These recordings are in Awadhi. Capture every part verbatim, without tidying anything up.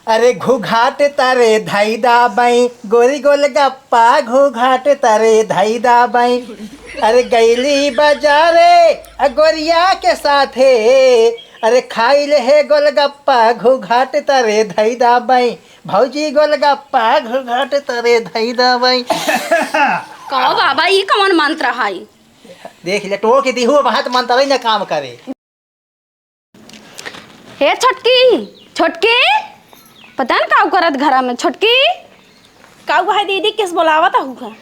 अरे घुघाट तरे धई दा बई, गोरी गोलगप्पा घुघाट तरे धई दा बई। अरे गईली बजारे, अ गोरिया के साथे, अरे खाई ले हे गोलगप्पा घुघाट तरे धई दा बई। भौजी गोलगप्पा घुघाट तरे धई दा बई। कहो बाबा, ई कौन मंत्र है? देख ले, टोक दिहु, बात मंत्र ही ना काम करे। हे छोटकी, छोटकी, पता न काउ करत घरा में, छोटकी। काउ है दीदी, किस बोलावत आहू है?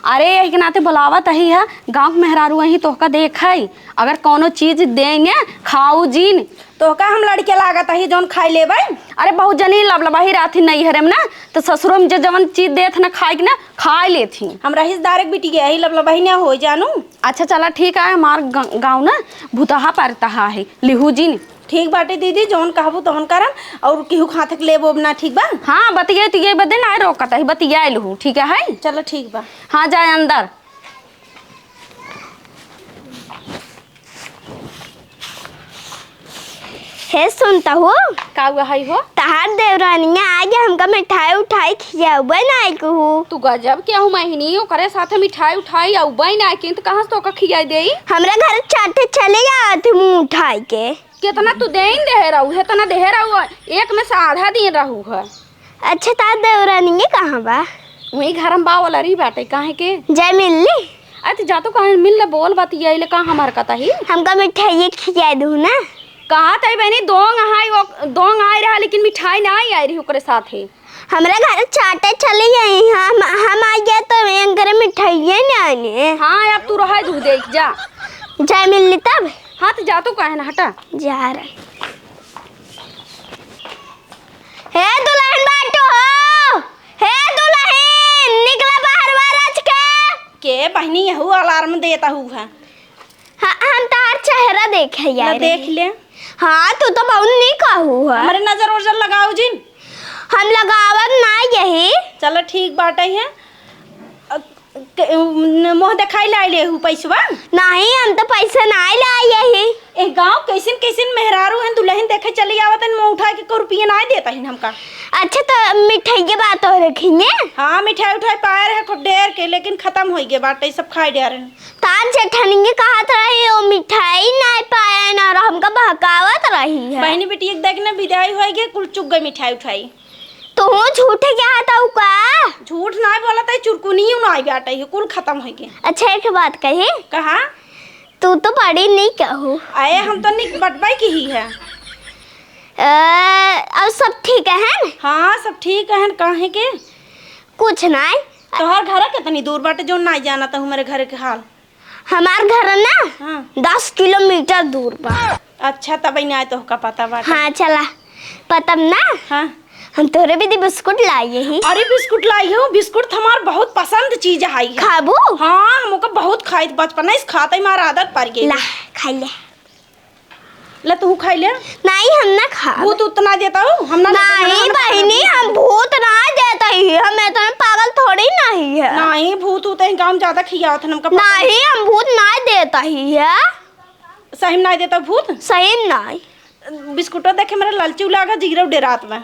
अरे, यही के नाते बोलावत अही है, गाँव के मेहरारू अही तोहका देख है, अगर कौनो चीज देंगे, खाऊ जीन। तोहका हम लड़के लागत अही, जौन खाई लेबै? अरे, बहुत जनी लबलबाही रहती नैहरे में ना, तो ससुरो में जे जवन चीज देत ना खाए के ना, खाई लेथी। हम रहीसदार के बिटिया ही लबलबाही ना होई जानू। अच्छा चला ठीक है, हमार ग-, गाँव ना भूतहा परतहा है, लिहू जिन। ठीक बाटे दीदी, जौन कहबू तौन करम, और केहू के हाथ के लेबो ना, ठीक बा? हाँ, बतियाई तो ये बदे ना रोकत है, बतियाई लिहू, ठीक है? चलो ठीक बा। हाँ, जाए अंदर। हे सुनता हो? का हुआ है हो? तहार देवरानिया आगे हमका मिठाई उठाई खियावे नाई कहू। तू गजब के हूँ महनी, ओकरे साथे मिठाई उठाई अउबे नाई किन, त कहाँ से तोका खियाई देई? हमरा घर चाटे चले आवत मुँह उठाई के। कितना तू देन देहे रहू, हेतना देहे रहू, एक में से आधा दिन रहू है। अच्छा, तार देवरानिये कहाँ बा? वही घर में बा, वाला रही बाटे, काहे के? जाए मिल ली। अरे, तू जा तो कहाँ मिल ले, बोल बतियाई ले, का हमार कतही? हमका मिठाई खिया दू ना। कहा तई बहनी, दोंग आई, वो दोंग आई रहा, लेकिन मिठाई ना आई, आई रही ओकरे साथे। हमरा घर चाटे चली आई, हम, हम आ गया तो एंकरे मिठाइये ना आने। हाँ, अब तू रहे दू दे, जा। जाए मिल ली तब? हाँ, तो जा तू काहे ना, हटा। जा रहे। हे दुल्हन बाटू हो, हे दुल्हन, निकला बाहर बार आज के। के बहनी यहू alarm देता हूँ है? हाँ, हम तार चेहरा देखे ला यार। देख ले। हाँ, तू तो बहुत नहीं कहू है। हमारे नजर ओजर लगाओ जिन। हम लगावत ना यही। चलो ठीक बाटे है। अ, क-, न-, मुँह देखाई लाई ले हूँ पैसवा? नहीं, हम तो पैसा नाई लाई यही। ए गाँव कैसन कैसन मेहरारू हैं, दुल्हन देखे चली आवत हैं, मुँह उठा के को रुपया नाई देता ही हमका। अच्छा, तो मिठाई के बात और रखेंगे? हाँ, मिठाई उठाई पाए रहे खूब ढेर के, लेकिन खत्म होई गए बाटे, सब खाई डे रहे। तार जेठनिया कहत रही, "ओ मिठाई नाई पाए ना," और हमका बहकावत रही है। बहनी बेटी, एक देख ना, विदाई होई गए, कुल चुग गए मिठाई उठाई। तू झूठे कहत हऊ का? झूठ नाई बोलत है, चुरकुनियो नाई बाटे, ये कुल खत्म होई गए। अच्छा, एक बात कही। कहा? तू तो बड़ी नहीं कहू। अरे, हम तो नहीं बटवाई की ही है। अ, और सब ठीक है न? हाँ, सब ठीक है न, काहे के? कुछ नाई। तोहर घर कितनी दूर बाटे, जो नाई जानत हमारे घर के हाल? हमार घर ना हाँ। दस किलोमीटर दूर बा। अच्छा, तब ही ना तोहका पता बाटे। हाँ, चला, पता ना। हाँ। हम तोहरे बदे बिस्कुट लाई ही। अरे, बिस्कुट लाई हो, बिस्कुट तो हमार बहुत पसंद चीज है। खाबू? हाँ, हम ओका बहुत खाइत, बचपन से खात ही, हमार आदत पड़ गई। ला, खाई ले। ले, तू खाई ले। नहीं, हम ना खाब। भूत उतना देता हो, हम ना देता, नहीं, हम ना बहिनी, देता। हम भूत ना देता ही, हम इतना पागल थोड़ी नहीं है। नहीं, भूत उतना ही काम ज्यादा खियावत है, हमका पता नहीं, हम भूत ना देता ही है। सही में ना देता भूत? सही में नहीं। बिस्कुटो देखे मेरा लालची लागा, जिगरा डेरात बा।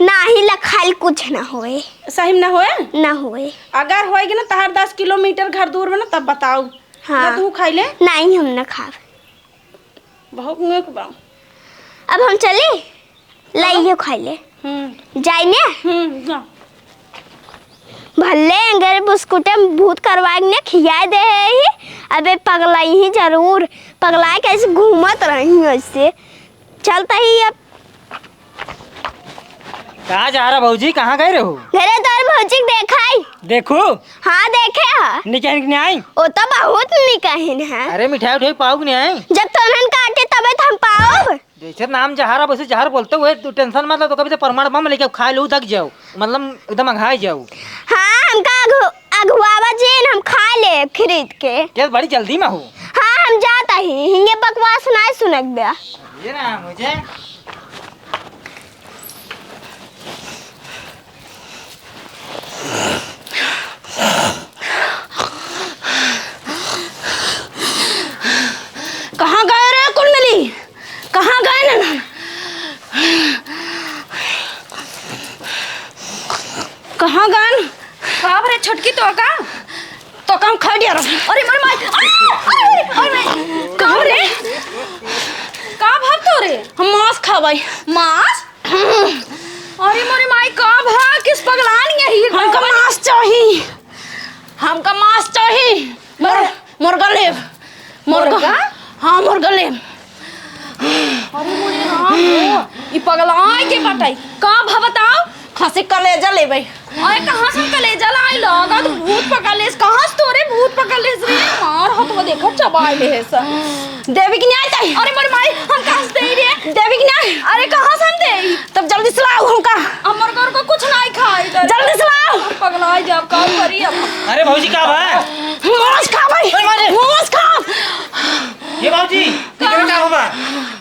नहीं, ला खाइल कुछ ना होए। सही में ना होए? ना होए। अगर होएगी ना तहार दस किलोमीटर घर दूर में ना, तब बताओ। हाँ। ना तू खाई ले। नहीं, हम ना खाब। बहुत नीक बा। अब हम चली? चलो। लाइए खाई ले। हम्म। जाई ने? हम्म, जा। भले अगर बिस्कुटे में भूत करवा के ने खिया दे ही, अबे पगलाई ही जरूर। पगला के ऐसे घूमत रही ऐसे। चलता ही अब। कहाँ जा रहा भौजी, कहाँ गए रहो? घरे तोर भौजी के देखाई। देखू? हाँ, देखे हा। निकहन के नहीं आई? ओ तो बहुत निकहन है। अरे, मिठाई उठाई पाओ कि नहीं आई? जब तोहन काटे तबे तो हम पाओ। जैसे नाम जहर है, वैसे जहर बोलते हुए, तू tension मत लो, तो कभी तो प्रमाण बम लेके खा लो, दग जाओ, मतलब एकदम अघाई जाओ। हाँ, हमका अघु-, अघुआवा जेन हम खा ले खरीद के। ये बड़ी जल्दी में हो। हाँ, हम जाता ही, हिंगे बकवास ना सुनक बे। ये ना मुझे। कहाँ गए रे कुल मिली? कहाँ गए ननद? कहाँ गन? का भरे छोटकी तो का? तो काम खा दिया रहा। अरे मोरे माई, आ, अरे, अरे, अरे, कहाँ रे? का भाव तो रे? हम मांस खाबै। मांस? अरे मोरे माई, का भा किस पगलान यही हमका मांस चाही, हमका मांस चाही। मोर, मुर्गा लेब। मुर्गा? मुर्गा? हाँ, मुर्गा लेब। अरे मोरे राम हो, ई पगलाए के बटाई। का भा बताओ? खसी कलेजा लेबै। अरे कहाँ से हम कलेजा लाई? लागत भूत पकड़ लेस। कहाँ से तोरे भूत पकड़ लेस रे? मार हथवा देखा चबाए ले है सा। देवी की न्याय चाहिए। अरे मोर माई, हम कहाँ से देई रे? देवी की न्याय। अरे कहाँ से हम देई? तब जल्दी से लाओ हमका। हमर घर को कुछ नहीं खाई करे। जल्दी से लाओ। हम पगलाई जाब, का करी अब? अरे भौजी, का बा? मांस खा भाई। अरे मारे। मांस खा। ये भौजी, इधर का होबा?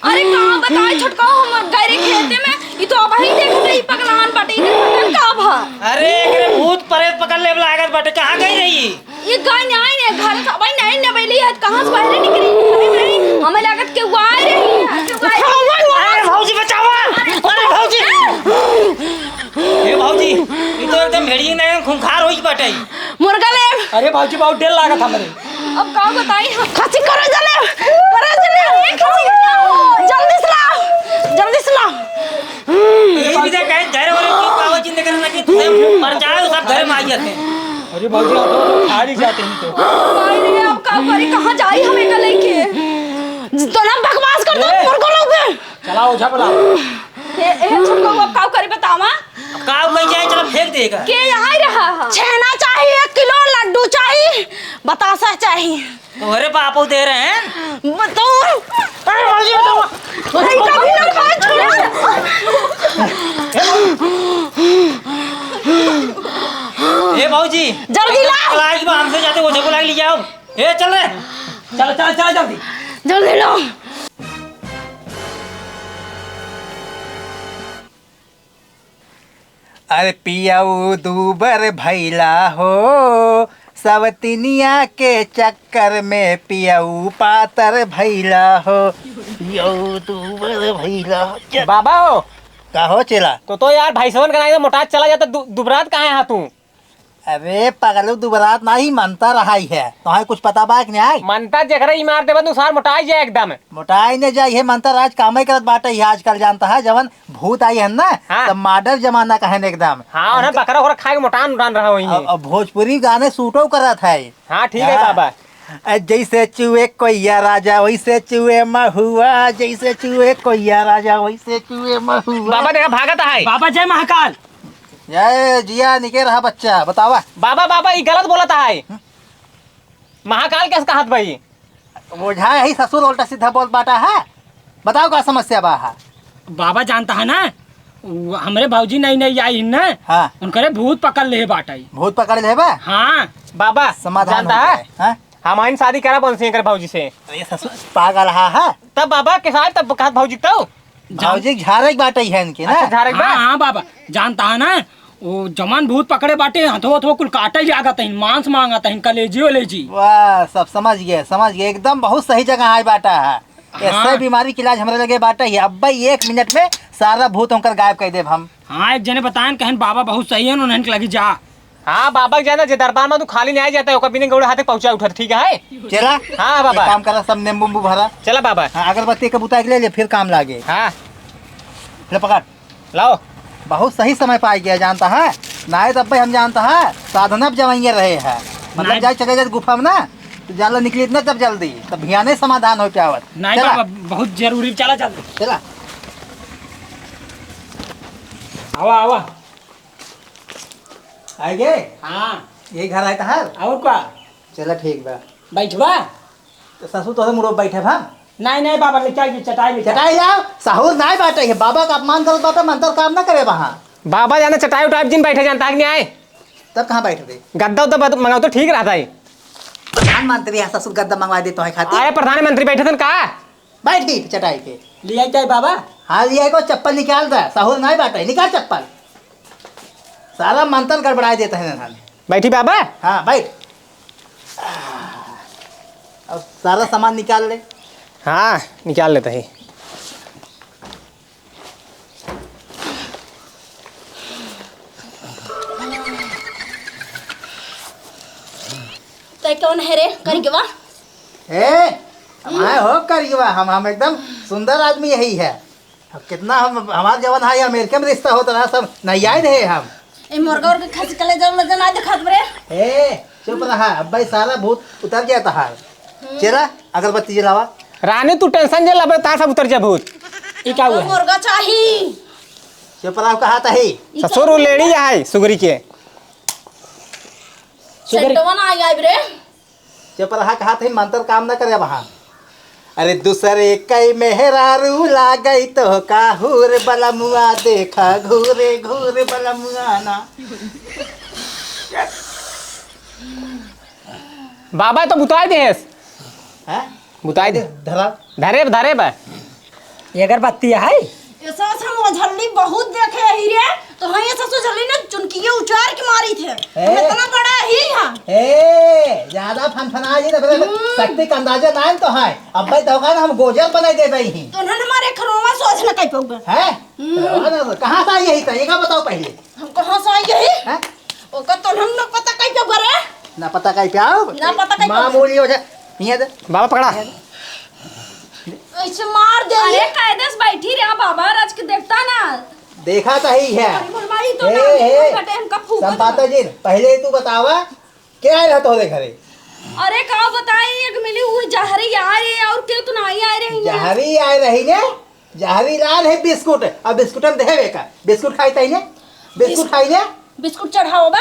अरे का बताई छोटका, हम गए रहे खेते में, ई तो अबही देखत रही पगलान बाटे, ई देखत का भा? अरे एकरे भूत प्रेत पकड़ लेब लागत बाटे, कहाँ गई रही? ये गाय नहीं आए ने, घर से भाई नहीं ने बैली है, कहाँ से बाहर निकली? अरे भाई, हमें लागत के वो आए रही है, के वो आए रही है। अरे भौजी बचावा! अरे भौजी! ए भौजी, ई तो एकदम भेड़िए नहीं, खूंखार होई बाटे। मुर्गा लेब। अरे भौजी, बहुत डर लागत हमरे। अब का बताई हम? खसी करो जले, करो जले। जल्दी से लाओ, जल्दी से लाओ। यही भी देख, कहीं धैर्य वाले की पावर चिंता करना कि तुझे मर जाए, सब घर में आ जाते हैं। अरे भौजी, आप तो खा ही जाते हैं तो। भाई रे, अब का करी, कहाँ जाई हम एका लेके? तो ना बकवास कर दो, ए! मुर्गो लोग पे। चला ओझा बुला। ए, ए, छोटको, अब का करी बतावा? अब का करी जाए, चला फेंक देगा। के यहाँ ही रहा है? छेना चाहिए, एक किलो लड्डू चाहिए, बतासा चाहिए। तोहरे बापू दे रहे हैं। बताओ। अरे भौजी, बताओ। अरे, कभी ना खाए, छोड़ो। ए भौजी, जल्दी ला। लाज बा, हमसे जाते ओझा को लाग ले जाओ। ए, चल रे। चल, चल, चल जल्दी। जल्दी ला। अरे पियऊ दूबर भैला हो, सवतिनिया के चक्कर में पियऊ पातर भैला हो, पियऊ दूबर भैला हो। बाबा हो। का हो चेला? तो, तो यार भैंसवन का नाई मोटात चला जाता, दु-, दुबरात कहाँ है तू? अरे पगलू, दुबरात नाही, मंतर अहाई है। तोहे कुछ पता बा कि नाही? मंतर जेकरे ही मार देबा, तू सार मोटाई जाए एकदम। मोटाई ने जाई है, मंतर आज कामे करत बाटे ही आजकल, जानता है, जवन भूत आई है ना, हाँ। तब मॉडर्न जमाना का है ना एकदम। हाँ, और उनके बकरा उकरा खाए के मोटान उटान रहा हुई है। अब, अब भोजपुरी गाने सूटो करत है। हाँ, ठीक है हाँ। बाबा। ए, जैसे चुए कोइया राजा, वैसे चुए महुआ, जैसे चुए कोइया राजा, वैसे चुए महुआ। बाबा देखा भागत है। बाबा जय महाकाल। जय जिया, निके रहा बच्चा, बतावा। बाबा, बाबा, ई गलत बोलत है। हम्म। महाकाल कैसे कहत भाई? ओझा यही ससुर उल्टा सीधा बोलत बाटा है। बताओ का समस्या बा है? बाबा जानता है ना, वो हमरे भौजी नई नई आई है ना, हाँ। उनकरे भूत पकड़ ले बाटा है। भूत पकड़ ले बा? हाँ। बाबा, समाधान जानता हो है? जाए, हाँ? हमारी शादी करा बंसी कर भौजी से। अरे ससुर, पागल हा, हा। तब बाबा के साथ तब कहत भौजी तो? जान- भौजी के झारे के बाटे ही है इनके ना? अच्छा, झारे के हाँ, बा? हाँ बाबा, जानता है ना, वो जमान भूत पकड़े बाटे, हथो हथो कुल काटे लागत है, मांस मांगत है, कलेजी वलेजी। वाह, सब समझ गए, समझ गए, एकदम बहुत सही जगह आए बाटा है। हाँ। ऐसे बीमारी के इलाज हमरे लगे बाटे ही, अब भाई एक मिनट में सारा भूत उनकर गायब कर देब हम। हाँ, एक जने बताएन, कहन बाबा बहुत सही है, उन्हें लगी जा। हाँ, बाबा के जाना, जे दरबार में तू खाली नहीं आ जाता है, ओकर बिना गोड़े हाथे पहुँचा उठत, ठीक है? चला। हाँ, बाबा। एक काम करा, सब नींबू उम्बू भरा। चला, बाबा। हाँ, अगरबत्ती के बुता के ले ले, फिर काम लागे। हाँ। ले पकड़। लाओ। बहुत सही समय पाई गया, जानता है? नाय तब हम जानता है, साधना पे जवाइया रहे हैं। मतलब, नहीं। जाए चले जाए गुफा में ना, तो जाला निकली इतना तब जल्दी, तब भियाने समाधान हो पावत। नहीं चला। बाबा, बहुत जरूरी, चला जल्दी। चला। आवा, आवा। आए गे? हाँ। यही घर आए तहार? और का? चला ठीक बा। बैठबा? तो ससुर तोहरे मुड़ो बैठे हम। नहीं, नहीं बाबा, ले चल, चटाई ले चल। चटाई लाओ, सहूर नहीं बाटे है, बाबा का अपमान करत बाटे, मंत्र काम ना करे वहाँ। बाबा जाने चटाई उटाई जिन बैठे जानता है कि नहीं आए? तब कहाँ बैठ दे? गद्दा उद्दा बद-, मंगाओ तो ठीक रहता है। प्रधानमंत्री यहाँ ससुर गद्दा मंगवा दे तोहे खातिर। आए प्रधानमंत्री बैठे थे का? बैठी चटाई पे। ले आई चाहे बाबा? हाँ, ले आई को चप्पल निकाल दे, सहूर नहीं बाटे, निकाल चप्पल। सारा मंत्र गड़बड़ाए देता है ना। बैठी बाबा? हाँ, बैठ। अब सारा सामान निकाल ले। हाँ, निकाल लेता है। ए, कौन है रे करियवा? ए, हमारे हो करियवा, हम, हम एकदम सुंदर आदमी यही है। अब कितना हम, हमार जवन है अमेरिका में रिश्ता होता रहा, सब नहीं आए रहे हम। ए, मुर्गा और के खसी कलेजा उलेजा ना दिखात बरे। ए, चुप रहा, अब भाई सारा भूत उतर गया तहार। चला, अगरबत्ती जलावा। रानी, तू tension जे लबे, तार सब उतर जा भूत। ई का हुआ है? मुर्गा चाही। चुप रहा, कहा तही। ई ससुर, का वो लेडी है, सुगरी के। सुगरी। सेंटवा ना आई, आई रे। चुप रहा, कहा तही, मंत्र काम ना करे वहाँ। अरे, दूसरे कई मेहरारू लागई तो का हूर बलमुआ, देखा घूरे घूरे बलमुआ ना। बाबा तो बुताई देस। हैं? बुताई दे। धरा। धरे, धरे बा। ये अगरबत्ती है? ऐसा, ऐसा मोझल्ली बहुत देखे ही रे। तो हाँ, ऐसा सोझल्ली ना चुनकिए उचार के मारी थे। ए। हम इतना बड़ा ही हाँ। ए, ज्यादा फनफना जी ना, फिर हम्म। शक्ति का अंदाजा ना है तो है। अब भाई दौकान हम गोजर बनाई दे भाई ही। तो उन्होंने हमारे खरोवा सोच न कह पाऊंगा। है? हम्म। खरोवा ना, कहाँ से आई यही था? ये का बताओ पहले। हम कहाँ से आई यही? हैं? ओकर तो हम ना पता कहीं पे बरे। ना पता कहीं पे आओ? ना पता कहीं पे। मामूली हो जाए। हियाँ दे। बाबा पकड़ा। ऐसे मार दे। अरे कायदे से बैठी रहा बाबा, राज के देखता ना। देखा तो ही है। अरे मोर माई तो ए, ना, ए, बटे हमका फूकत संपाता बा। जी, पहले तू बतावा, क्या आया तोरे घरे? अरे का बताई, एक मिली हुई जहरी आ रही है और के तो नहीं आ रही है। जहरी आ रही ने? जहरी लाल है बिस्कुट, अब बिस्कुट हम देवे का? बिस्कुट खाई तई ने? बिस्कुट बिस-, खाई ने? बिस्कुट चढ़ाओ बा,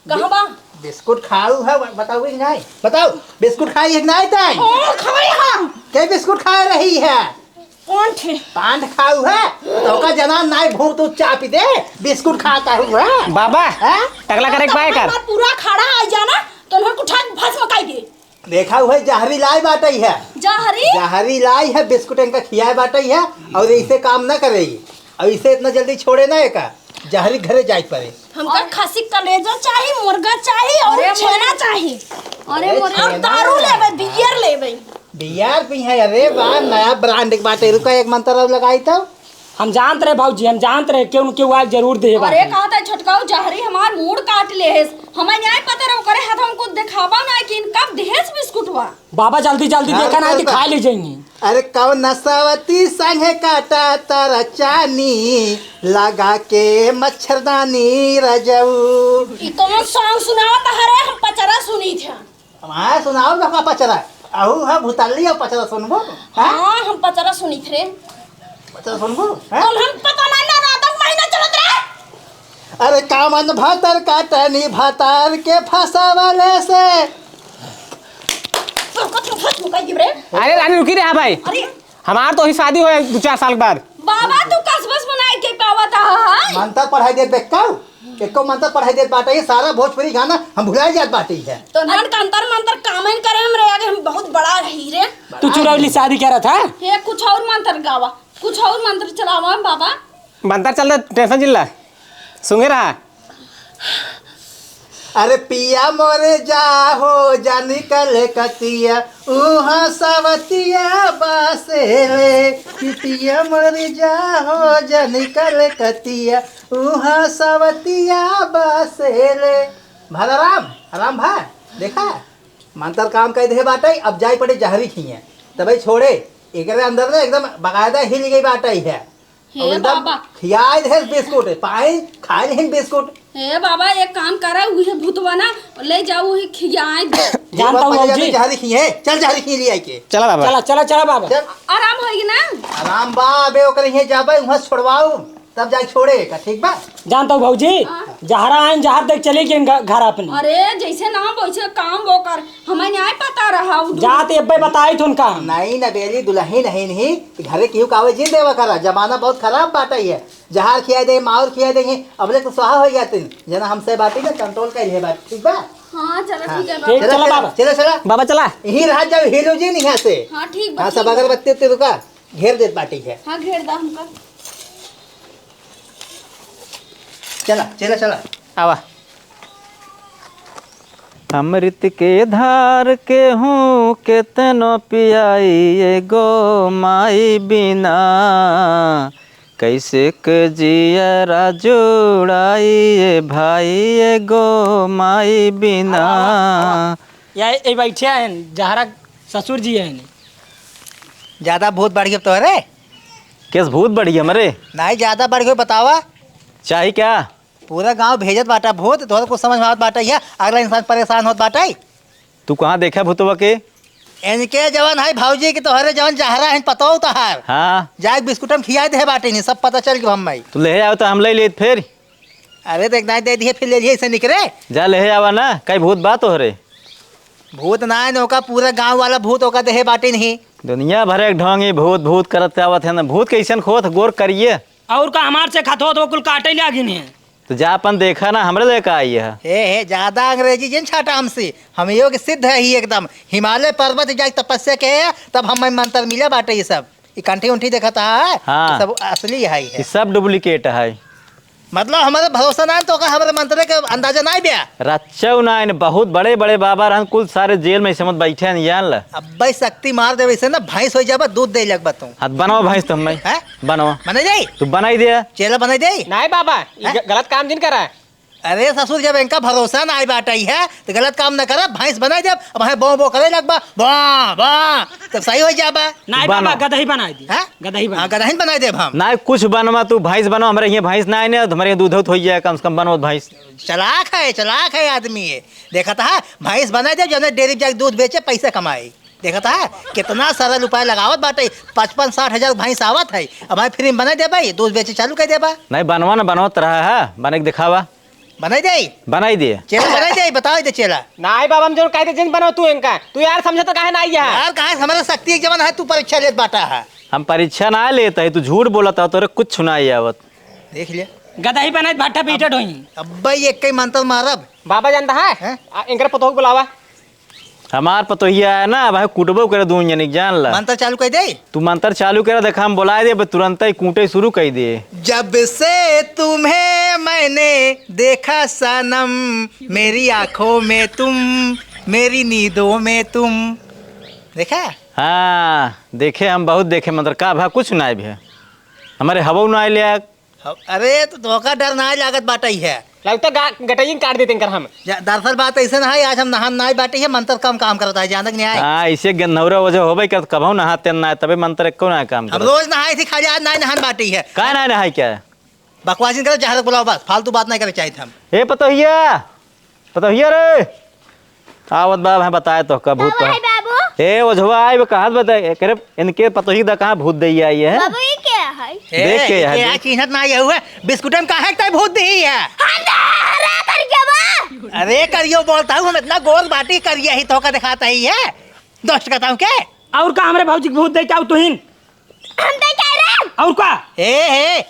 कहाँ बा? बि-, बिस्कुट खाऊ है, ब-, बताओ कि नहीं? बताओ, बिस्कुट खाई है कि नहीं तई? ओ, खाई हम। के बिस्कुट खा रही है? पांठ। पांठ खाऊ है? तो का जना नाई भूत उत चापी दे, बिस्कुट खाता हूँ है? बाबा, हैं? टकला करे के पाए कर। हमार पूरा खड़ा आ जाना, तो उन्हें उठा के भस्म काई दे। देखा हुआ जहरी लाई बाटई है। जहरी? जहरी लाई है, बिस्कुट इनका खियाए बाटई है, और इसे काम ना करे। और इसे इतना जल्दी छोड़े ना एका, जहरी घरे जाए के पड़े। हमका खसी कलेजा चाही, मुर्गा चाही और अरे छेना मोरे। चाही। अरे अरे मोरे। और छेना। दारू लेबे, बियर लेबे। बियर पी है, अरे वाह, नया ब्रांड के बाटे। रुका, एक मंत्र और लगाई तो। हम जानत रहे भौजी, हम जानत रहे, केहू न केहू आए जरूर देहे अरे बाटे। कहता है छोटकाऊ जहरी हमार मूड़ काट ले है। हमें न्याय पता रहो करे हाथ हमको दिखावा ना कि इनका देहेस बिस्कुटवा। बाबा जल्दी जल्दी हाँ, देखा ना तो कि बा-, खा ले जाएंगे। अरे कौन नसावती संगे काटा तारा चानी, लगा के मच्छरदानी रजऊ। ई कौन सॉन्ग सुनावत हरे? हम पचरा सुनी थे। हमारे सुनाओ ना का पचरा। अहू है भूताली और पचरा सुनबो? हाँ? हाँ, हम पचरा सुनी थे। पचरा सुनबो? हैं? कल हम पता नहीं ना, रात महीना चलत रहे। अरे कामन भातर काटनी भातार के फंसावले से। तो कथु फस मुका गिबरे। अरे रानी रुकी रे, हाँ भाई। अरे। हमार तो ही शादी होए दो चार साल के बाद। बाबा तू कस बस बनाए के पावत है। मंत्र पढ़ाई देत बेक्का। एको मंत्र पढ़ाई देत बाटे, ये सारा भोजपुरी गाना हम भुलाए जात बाटे है। तो नन का अंतर मंत्र कामन करे हम रे, आगे हम बहुत बड़ा रही रे। तू चुरौली शादी करत है? ये कुछ और मंत्र गावा, कुछ और मंत्र चलावा बाबा। मंत्र चल रहा, tension जिल्ला। सुंगे रहा। अरे पिया मोरे जा हो जा निकल कतिया, उहाँ सवतिया बसेले। कि पिया मोरे जा हो जा निकल कतिया, उहाँ सवतिया बसेले। भला राम, राम भा, देखा, मंत्र काम कइ देहे बाटइ, अब जाइ पड़े जहरी खिए, तबइ छोड़े। एकरे अंदर ना एकदम बकायदा हिल गइ बाटइ है। हे अब एकदम बाबा। खियाइ देहे बिस्कुट, पाई खाइ लेहिन बिस्कुट। हे बाबा, एक काम करा, उहे भूतवा ना ले जाओ, उहे खियाइ दे। जानता हूँ बाबा, बाबूजी। जहरी खिए, चल जहरी खिए ले आइके। चला बाबा। चला, चला, चला बाबा। चल। आराम होइगी ना? आराम बा, अबे ओकरे हियाँ जाबे, उहाँ छोड़वाऊ। तब जाए छोड़े का, ठीक बा? जानता हूँ भौजी, हाँ। जहरा आइन, जहर देख चली गई घ-, घर अपनी। अरे, जैसे नाम वैसे काम वो कर, हमें न्याय पता रहा, उ दू- जात एब्बे बताई थुन काम। नहीं ना बेली, दुलही नहीं, नहीं, घरे केहू कावे जिन देवा करा, जमाना बहुत खराब बाटइ है। जहर खिया दे, माहुर खिया दे, अबले तो स्वाहा होइ जाते, जना हमसे बाटी ना control कर ले बात, ठीक बा? हाँ, चलो हाँ। ठीक है ठीक, बाबा। चला, चला चला, बाबा। चला, चला। बाबा चला। यहीं रह जाओ, हिलो जिन यहाँ से। हाँ, ठीक बा, हाँ, ठीक सब बा। अगरबत्ती उत्ती रुका। घेर देत बाटी है। हाँ, घेर दा हमका। चला, चला, चला। आवा। अमृत के धार केहू केतनो पियाई, एगो माई बिना। कैसे के जियरा जुड़ाई, ए भाई, एगो माई बिना। आवा, आवा। या ए बैठे हैं, जहरा ससुर जी हैं। ज्यादा भूत बढ़ गए तोहरे? केस भूत बढ़ गए हमरे? नहीं, ज्यादा बढ़ गए, बतावा। चाही क्या? पूरा गांव भेजत बाटा भूत, तोहरे कुछ समझ में आवत बाटा? या अगला इंसान परेशान होत बाटा। तू कहाँ देखा भूतवा के? इनके जवन है भौजी के तोहरे जवन जहरा है पतोह तोहार। हाँ। जाए बिस्कुट में खिया दे बाटे नहीं, सब पता चल गया हम भाई। तू ले आओ तो हम ले लेत फिर। अरे देख, नहीं दे दिए, फिर ले लिए, इसे निकरे। जा ले आवा ना, कई भूत बा तोहरे। भूत ना है, ओका पूरा गांव वाला भूत ओका देहे बाटे नहीं। दुनिया भर एक ढोंगी भूत, भूत करत आवत है ना। भूत कैसन खोत गोर करिए। और का हमार से खत होत, वो कुल काटे लागिन है। तो जा अपन देखा ना, हमरे लेके आई है। हे, हे, ज्यादा अंग्रेजी जिन छाटा हमसे। हम यो के सिद्ध है ही एकदम। हिमालय पर्वत जाके तपस्या के है, तब हमें मंत्र मिले बाटे ये सब। ई कंठी उंठी देखत है, हाँ। ई सब असली है, है। ई सब duplicate है। मतलब, हमारे भरोसा ना है, तो का हमारे मंत्र के अंदाजा ना है बे? रच्चौ ना है, बहुत बड़े बड़े बाबा रहन, कुल सारे जेल में इस समय बैठे हैं, जान ल। अब्बे शक्ति मार देवे, इसे ना भैंस हो जाबा, दूध दे लगबा तू। हाथ बनाओ भैंस तुम नहीं। हैं? बनाओ। बनाई दे? तू बनाई दे। चेला बनाई दे? नहीं बाबा, ये हैं? ग-, गलत काम जिन करा। अरे ससुर, जब इनका भरोसा ना आई बाटई है, तो गलत काम ना करे, भैंस बनाई दे। अब है बो बो करे लगबा, बा, बा, तब सही हो जाबा। नहीं बाबा, बनाओ। गदही बनाई दी। हैं? गदही बनाई हाँ, दी। गदही बनाई देब हम। नहीं, कुछ बनवा, तू भैंस बनवा, हमरे यहाँ भैंस ना आने, हमरे यहाँ दूध होत हो जाए, कम से कम बनवा भैंस। चालाक है, चालाक है आदमी ये। देखत है, भैंस बनाई देब, जौने डेयरी जाके दूध बेचे, पैसा कमाई। देखत है, कितना सरल उपाय लगावत बाटे, पचपन साठ हजार भैंस आवत है, अब भाई फ्री में बनाई देबा, दूध बेचे चालू कर देबा। नहीं, बनवा ना, बनवत रहा है, बने के दिखावा। बनाई दे? बनाई दे। चेला बनाई दे, बताओ दे चेला। नाई बाबा, हम जौन कहते जिन बनाओ तू इनका। तू यार समझत काहे नाई है? यार, कहाँ से हमारा शक्ति एक जवन है, तू परीक्षा लेत बाटा है। हम परीक्षा ना लेत है, तू झूठ बोलत है, तोरे कुछ नाई आवत। देख लिया। गदही बनाई भाटा पीटे ढोई। अब्बा ये कई मंत्र मारब। बाबा जानता है? हैं? आ, इनकर पतोह को बुलावा। हमार पतोहिया है ना, भाई कुटबो करे दून जनिक, जान ला। मंत्र चालू कर दे। तू मंत्र चालू करे, देखा हम बोलाए दे, अब तुरंत ही कूटे शुरू कर दे। जब से तुम्हें मैंने देखा सनम, मेरी आंखों में तुम, मेरी नींदों में तुम। देखा? हाँ, देखे हम बहुत देखे, मंत्र का भा कुछ ना भी है। हमारे हवो ना ले आया। हव-, अरे, तो धोखा डर ना लागत बाटई है। लगता गा-, गटइयन काट देते इनकर हम। जा, दरअसल बात ऐसे ना है, आज हम नहान ना बाटी है, मंत्र कम काम करता है, जानक नहीं आए। हाँ, इसे गंधौरा वजह होबे कर, कबहू नहाते ना है, तबे मंत्र एको ना काम हम करत। रोज नहाए थे, खाली आज ना नहान बाटी है। का ना नहाए क्या? बकवास नहीं करो, जहर बुलाओ बस, फालतू बात नहीं करे चाहिए थे हम। ए पतोहिया, पतोहिया रे, आवत बा, मैं बताए तो का भूत का तो। है बाबू? ए, ओझवा आए, वो कहाँ बताए? ए, करे, इनके पतोही दा कहाँ भूत दे आई है? बाबू, ये क्या है? देख के ए, यहाँ ये देख। चिन्हत ना ये हुए, बिस्कुट में काहे तय भूत दी है? अरे, अरे, करियो बा। अरे, करियो बोलता हूँ, हम इतना गोर बाटी करिया ही तो का दिखाता ही है। दोस्त कहता हूँ के? और का हमरे भौजी के भूत दे के आऊ तुहिन? हम तो कह रहे हैं। और का? हे, हे,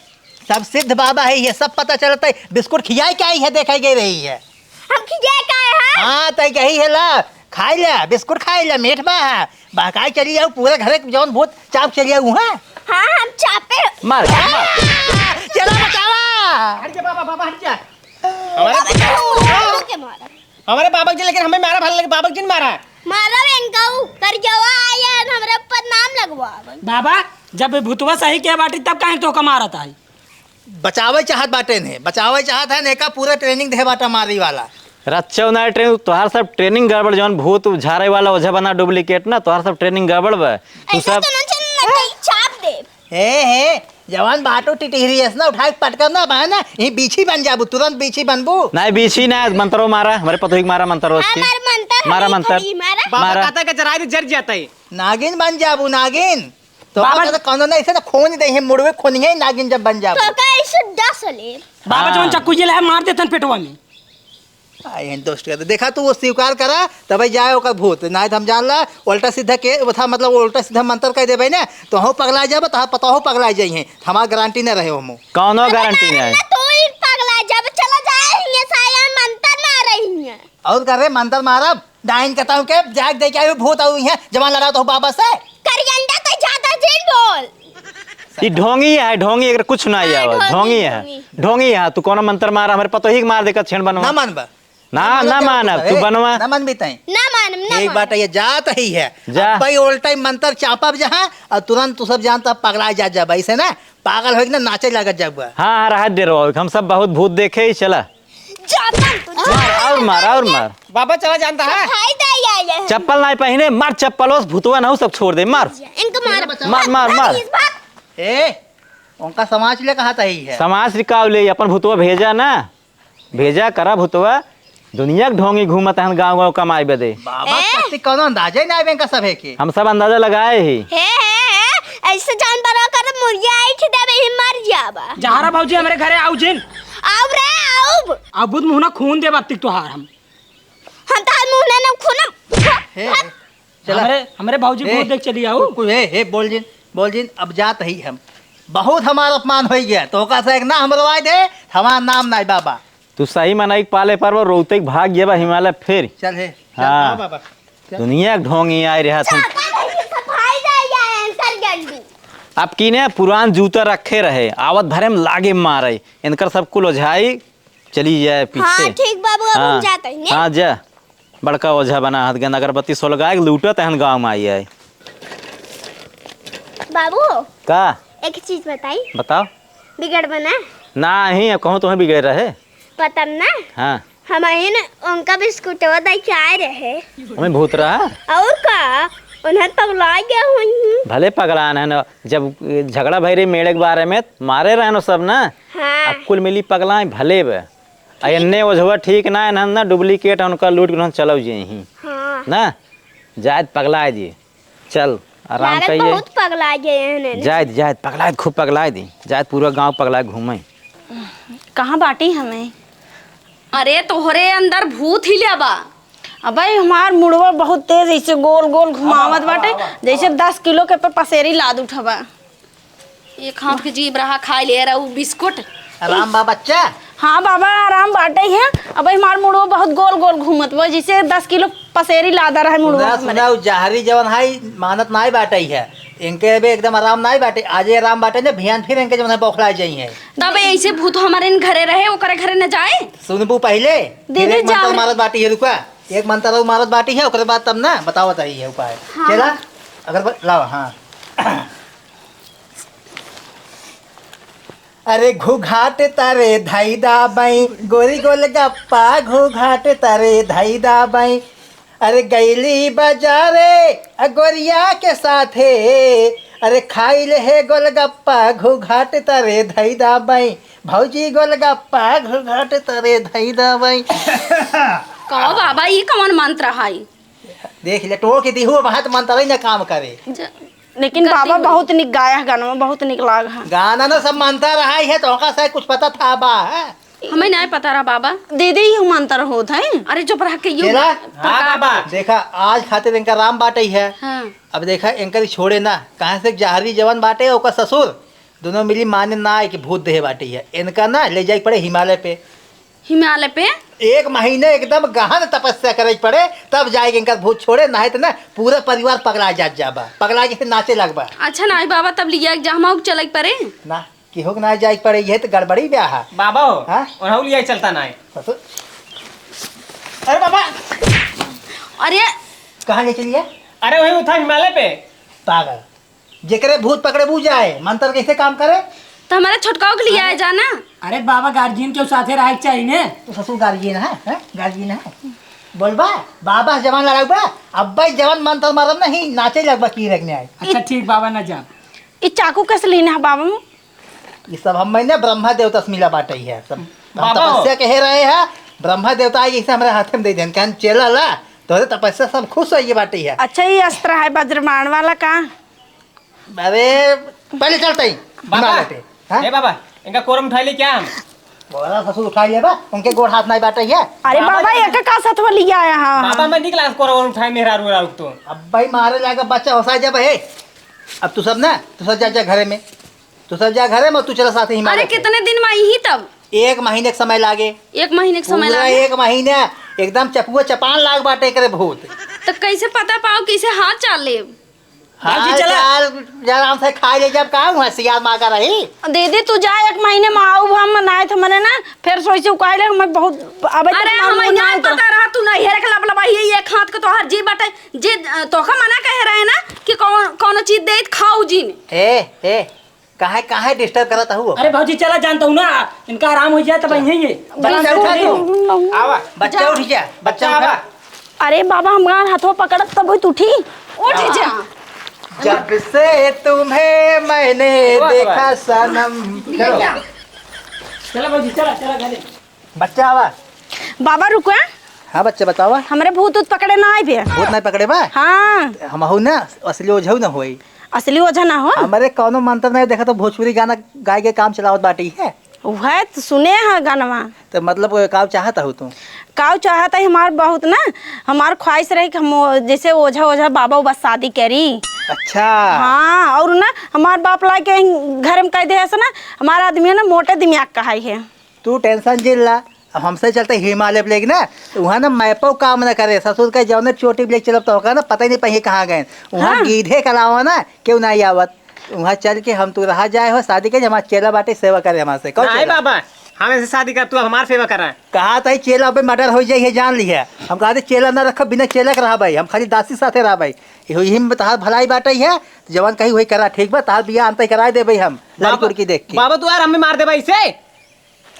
सब सिद्ध बाबा है, ये सब पता चलता है। बिस्कुट खियाए के आई है, देखाई गई रही है। हम खियाए के आए हैं? हाँ, तय कही है ला, खाई ले, बिस्कुट खाई ले, मीठ बा है। बहकाई चली जाऊ, पूरे घरे के जौन भूत चाप चली जाऊ, हाँ? हाँ, हम चापे। मार, मार। चलो बचावा। हट जा बाबा, बाबा हट जा। हमारे बाबा के मारा। हमारे बाबा जी, लेकिन हमें मारा भला लगे, बाबा जी ने मारा। मारा इनका ऊ, कर जवा आया, हमरा ऊपर नाम लगवा। बाबा, जब भूतवा सही के बाटी, तब काहे तोहका मारत आई? बचावे चाहत बाटे ने, बचावे चाहत है ने, का पूरा training दे बाटा मारी वाला। रच्चो ना training, तोहार सब training गड़बड़, जौन भूत झारे वाला ओझा बना duplicate ना, तोहार सब training गड़बड़ बा। तू ऐसा सब तो ना चल, ना कहीं चाप दे। हे, हे, जवान बाटो टिटहिरी है ना, उठाए के पटकर ना, बा ना, यही बीछी बन जाबू, तुरंत बीछी बनबू। नहीं, बीछी ना, मंत्रो मारा, हमारे पतोही के मारा मंत्रो हाँ, की। मार मंत्र, मारा हमें मंत्र। थोड़ी मारा। बाबा मारा। कहता है कि जरा दे, जर जाता है। नागिन बन जाबू, नागिन। तो बाबा कहता, कौनो ना, ऐसे ना खोन दे, मुड़वे खोनिए नागिन जब बन जाबू। तो का ऐसे डस ले। बाबा हाँ। जौन चक्कू ये ले, मार देतन पेटवा में। आ, यही दोस्त कहते, देखा तू वो स्वीकार करा, तबे जाए ओकर भूत। नाहीं तो हम जान ला, उल्टा सीधा के, वो था, मतलब, उल्टा सीधा मंत्र कह देबे ना, तो हम पगला जाबे, तो पता हो पगला जाइए, हमार गारंटी ना रहे ओमो। कौनो गारंटी ना है। तो ही पगला जाबे, चला जाए, हियां साया मंत्र मार रही है। और कर रे, मंत्र मारब, डाइन कहता हूँ के, जाग दे के आयो भूत आऊ यहाँ, जवान लड़ा तो बाबा से। करियंदा तो ज्यादा जिन बोल। ई ढोंगी है, ढोंगी, अगर कुछ ना हाँ, आवा, ढोंगी, ढोंगी है। ढोंगी। ढोंगी है, तू कौनो मंत्र मार, हमारे पतोही के मार देकर छेड़ बनवा। ना मानबा। ना, ना मानब, तू बनवा। ना मानबी तई। ना मानब, ना एक मानब। बात है, ये जात ही है। जा। अब भाई all time मंत्र चापब जहाँ, और तुरंत तू सब जानता पगला जा, जा भाई से ना, पागल होइके ना नाचे लागत जाबा। हाँ, हाँ, रहा दे रहो, हम सब बहुत भूत देखे ही चला। जा, जा, तू जा। मार, और मार, और मार। बाबा चला जानता है। खाई दे या। आया है। चप्पल नाहीं पहिने, मार चप्पल, ओस भूतवा नहू सब छोड़ दे, मार। इनका मार। मार, मार, मार। इस बार। ए, उनका समाज ले कहा तही है। समाज से का ले, अपन भूतवा भेजा ना, भेजा करा भूतवा। दुनिया के ढोंगी घूमत हन गाँव गाँव कमाई बदे। बाबा, ए? कत्ती कौनो अंदाजे ना आवे इनका सभे के। हम सब अंदाजा लगाए ही। हे, हे, हे, ऐसे जानवर कर मुर्गिया ऐठ देबे ही मर जाबा। जहरा भौजी हमरे घरे आउ जिन। आउ रे, आउ। अब बुध मुहना खून देबा तिक तोहार हम। हम तो आज मुँह ना खून। हे, चला। हमरे, हमरे भौजी ए, भूत देख चली आऊ। कु-, कु-, हे, हे, बोल जिन, बोल जिन, अब जात ही हम। बहुत हमार अपमान होइ गया। तोहका से एक ना हमरो आए दे, हमार नाम नाई बाबा। तू सही मनई के पाले पर वो रोते के भाग गया बा हिमालय फिर। चल हे, चल, हाँ। हाँ बाबा, चल। दुनिया के ढोंगी आए रहा तू। चाहता नहीं कि सफाई जाए या एंकर गंडी। अब की ने पुरान जूता रखे रहे, आवत भरे में लागे मारे। इनकर सब कुल ओझाई चली जाए पीछे। हाँ, ठीक बाबू, अब हम हाँ, जात ही ने। हाँ, जा। बड़का ओझा बना हत गन अगरबत्ती सोलगाए के लूटत हन गाँव में आई आई। बाबू, का? एक चीज बताई। बताओ। बिगड़ बना? नाही, अब कहूँ तुम्हें बिगड़ रहे। पता ना। हाँ। हम आइन उनका बिस्कुटवा दे के आए रहे। हमें भूत रहा? और का? उन्हें पगला गया हुई। भले पगलान है ना, जब झगड़ा भई रही मेड़े के बारे में, मारे रहनो सब ना। हाँ। अब कुल मिली पगलाए भले बे। आ एन्ने ओझवा ठीक ना है, ना, ना duplicate है, उनका लूट के उन्होंने चलो जे ही। हाँ। ना? जायद पगलाए जी। चल, आराम लागत करिए। बहुत पगला गए हैं ने। जायद, जायद, पगलाए, खूब पगलाए दी। जायद पूरा गाँव पगलाए घूमे। कहाँ बाटी हमें? अरे, तोहरे अंदर भूत ही ले बा। अबे, हमार मुड़वा बहुत तेज, ऐसे गोल गोल घुमावत बाटे, जैसे दस किलो के पे पसेरी लाद उठबा। एक हाथ के जीभ रहा, खाए ले रहा उ बिस्कुट। आराम बा बच्चा? हाँ बाबा, आराम बाटे है। अबे, हमार मुड़वा बहुत गोल गोल घूमत बा, जैसे दस किलो पसेरी लादा रहे मुड़वा सुना, हमरे। सुना, उ जहरी जवन है, मानत नाई बाटे है। इनके अबे एकदम आराम नाई बाटे। आजे आराम बाटे ने, भियान फिर इनके जवन है, बौखला जाई है। तब ऐसे भूत हमारे इन घरे रहे, ओकरे घरे न जाए। सुनबू पहिले, फिर दीदी एक मंत्र जाओ। मारत बाटी है, रुका। एक मंत्र और मारत बाटी है, ओकरे बाद तब ना बतावत रही है उपाय। हाँ। चला, अगर ब-, लाओ, हाँ। अरे घुघाट तरे धई दा बई, गोरी गोलगप्पा घुघाट तरे धई दा बई। अरे गईली बाजारे अ गोरिया के साथे, अरे खाइल हे गोलगप्पा घुघाट तरे धई दा बई। भौजी गोलगप्पा घुघाट तरे धई दा बई। कहो बाबा, ई कौन मंत्र है? देख ले, टोक दिहु, वहाँ तो मंत्र ही ना काम करे। ज-, लेकिन गलती बाबा हुई। बहुत निक गाया है गाना, बहुत निक लाग है। गाना ना सब मंत्र रहा है, तो ओका से कुछ पता था बा, है? हमें नहीं पता रहा बाबा। दीदी, यू मंत्र होत है। अरे चुप रह के यू चला। हाँ प्रकार बाबा। देखा, आज खातिर इनका राम बाटे है। हाँ। अब देखा, इनकर छोड़े ना, कहाँ से जहरी जवन बाटे, ओकर ससुर, दोनों मिली माने ना है कि भूत देह बाटे है। इनका ना ले जाए के पड़े हिमालय पे। हिमालय पे? एक महीने एकदम गहन तपस्या करे के पड़े, तब जाए के इनकर भूत छोड़े, नाहीं तो ना पूरा परिवार पगला जात जाबा, पगला के नाचे लगबा। अच्छा नाहीं बाबा, तब लिया के जा, हम चले के पड़े। ना, केहू के ना जाए के पड़े, यह तो गड़बड़ी ब्याह है। बाबा हो, हाँ? ओनहू लिया चलता ना है। ससुर। अरे बाबा। अरे। कहाँ ले चलिए? अरे वही उठा हिमालय पे। पागल। जेकरे भूत पकड़े बू जाए, मंत्र कैसे काम करे? तो हमारे छोटकाओ के लिए आए जाना। अरे बाबा, गार्जियन के साथे रहे के चाहिए ने। तो ससुर गार्जियन है, हैं? गार्जियन है। बोलबा, बाबा से जवान लड़ाउबा, अब्बा ही जवान मंत्र मारब नहीं, नाचे लगबा की रखने आए। अच्छा ठीक बाबा, ना जा। ई चाकू कैसे लेना है बाबा? ये सब हम मैंने ब्रह्मा देवता से मिला बाटे ही है सब। हम बाबा हो। तपस्या कहे रहे हैं, ब्रह्मा देवता आई, इसे हमारे हाथ में दे देन, कहन चला ला, तोरे तपस्या से हम खुश होइए बाटे ही है। अच्छा, ये अस्त्र है वज्रबाण वाला का? अरे, पहले चलते ही, बाबा, हिमालय पे, हाँ? ए बाबा, इनका कोरम उठा ले क्या हम? बोला ससुर उठा लिया बा, उनके गोड़ हाथ नहीं बाटे ही है। अरे बाबा बाबा, जी। एक का साथ वो लिया आया, हाँ, बाबा, हाँ। मैं निकला कोरम उठाए मेहरारू रारू तो। अब भाई मारे लागा बच्चा होसा जब है, अब तू सब ना, तू सब जा, जा घरे में। तू सब जा घरे में, तू चला साथे हिमालय अरे, पे। कितने दिन में आई ही तब? एक महीने के समय लागे। एक महीने के समय पूरा लागे? एक महीना एकदम चपुआ चपान लाग बाटे एकरे भूत। तो कैसे पता पाओ, कैसे हाथ चाल ले? हाथ बाबूजी, चला। चाल, आराम से खा ले, जब का हुआ सियार माँ का रही। दीदी, तू जा, एक महीने में आऊ हम, नाहीं तो मने ना, फिर सोची कहले, मैं बहुत, अबे अरे, तक हमें नाम नहीं नहीं पता रहा, तू नहीं हेरे के लबलबा, ये एक हाथ को तोहर जी बाटे, जे, अ, तोहका मना कहे रहे ना कि कौन, कौनो चीज दे त खाऊ जिन। ए, ए, काहे, काहे disturb करत हऊ? अरे भौजी, चला जानता हूँ ना, इनका आराम हो जाए तब यहीं है। बच्चा उठा दो। आवा। बच्चा जा। उठ जा, बच्चा बच्चा उठा। आवा। अरे बाबा, हमार हथवा पकड़त तब होई तू उठी। उठ जा। जब से तुम्हें मैंने वाह, वाह। देखा सनम। चलो। चलो भौजी, चला, चला घरे। बच्चा आवा। बाबा रुको। हाँ बच्चा बतावा। हमरे भूत उत पकड़े ना आए बे। भूत नहीं पकड़े बा? हाँ। हमहू ना असली ओझऊ ना होई। असली ओझा ना हो? हमरे कौनो मंत्र नहीं देखा तो भोजपुरी गाना गाए के काम चलावत बाटी है। उहे त सुने ह गानवा। त मतलब काउ चाहत हउ तू? काउ चाहत है हमार बहुत ना, हमार ख्वाहिश रही कि हम ओ-, जैसे ओझा ओझा बाबा उबा शादी करी। अच्छा। हाँ, और ना हमार बाप ला के घर में कह दे ऐसा ना, हमार आदमी है ना मोटे दिमाग का है। तू टेंशन जिन ला, अब हमसे चलते हिमालय ब्लेक ना, त उहाँ ना मैपो काम ना करे, ससुर के जौने चोटी ब्लेक चलब तो ओका ना पता ही नहीं पइहे कहाँ गए। उहाँ हाँ। गीधे के अलावा ना केहू ना आवत। उहाँ चल के हम तू रहा जाए हो, शादी के हमार चेला बाटे सेवा करे हमार से। कौन नहीं चेला? बाबा, हम ऐसे शादी कर, तू हमार सेवा करा। कहा था चेला अबे मर्डर हो जाई है, जान ली है। हम कहा थे चेला ना रखब, बिना चेला के रहा भाई, हम खाली दासी साथे रहा भाई। यही में तहार भलाई बाटे है, जवान कही वही करा, ठीक बा, तहार बियाह अंत कराए दे भाई हम, लड़की बाबा, उड़की देख के। बाबा तू यार हमें मार दे भाई से।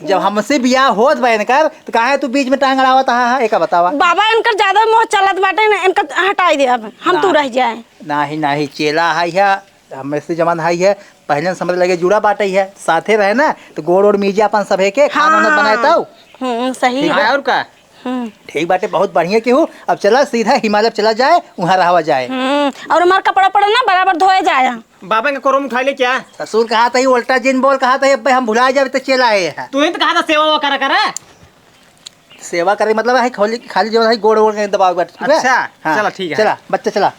जब हमसे बियाह होत बा इनकर, त काहे तू बीच में टांग अड़ावत हा? एका बतावा। बाबा, इनकर ज्यादा मोह चलत बाटे न, इनका हटाई दे अब, हम ना। तू रह जाए। नाही, नाही, चेला है या, हमसे जमान है या, पहले से हमरे लगे जुड़ा बाटे है, साथे रहे ना, त गोड़ ओड़ मीजे अपन सभे के, खाना ओना हाँ। बनाए तउ। हम्म, सही ठीक है। बा। और का? हम्म। ठीक बाटे, बहुत बढ़िया केहू। अब चला सीधा हिमालय चला जाए, उहाँ रहवा जाए। हम्म, और हमार कपड़ा पड़ा ना बराबर धोए जाए। बाबा के कोरम उठा ले क्या? ससुर कहा था, "उल्टा जिन बोल," कहा था, "अब्बे हम भुला जाबे तो चला आए हैं।" तू ही तो कहा था सेवा वो करा करा। सेवा करे मतलब है खाली, खाली जो है गोड़ वोड़ के दबाव बैठ, ठीक है? अच्छा, हाँ, चला, ठीक है। चला, बच्चा चला।